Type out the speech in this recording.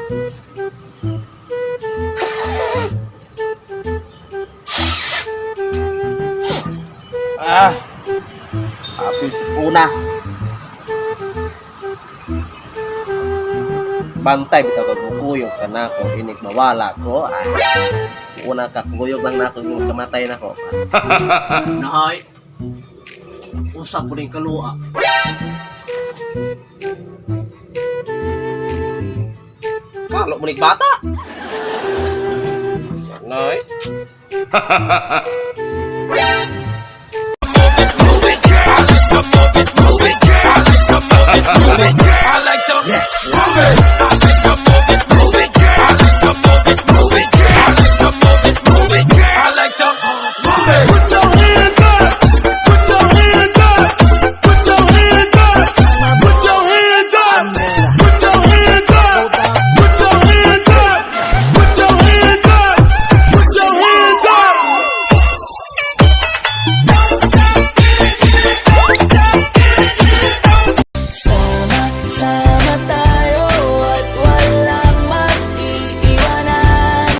Ah. Apis una. Bantay bitaw kag mukuyog ka nako inig mawala ko. Ah. Una ka kuyog lang nako yung kamatay nako. Nahay. Usa po ning kalua. Kalo mo ning bata. Nay.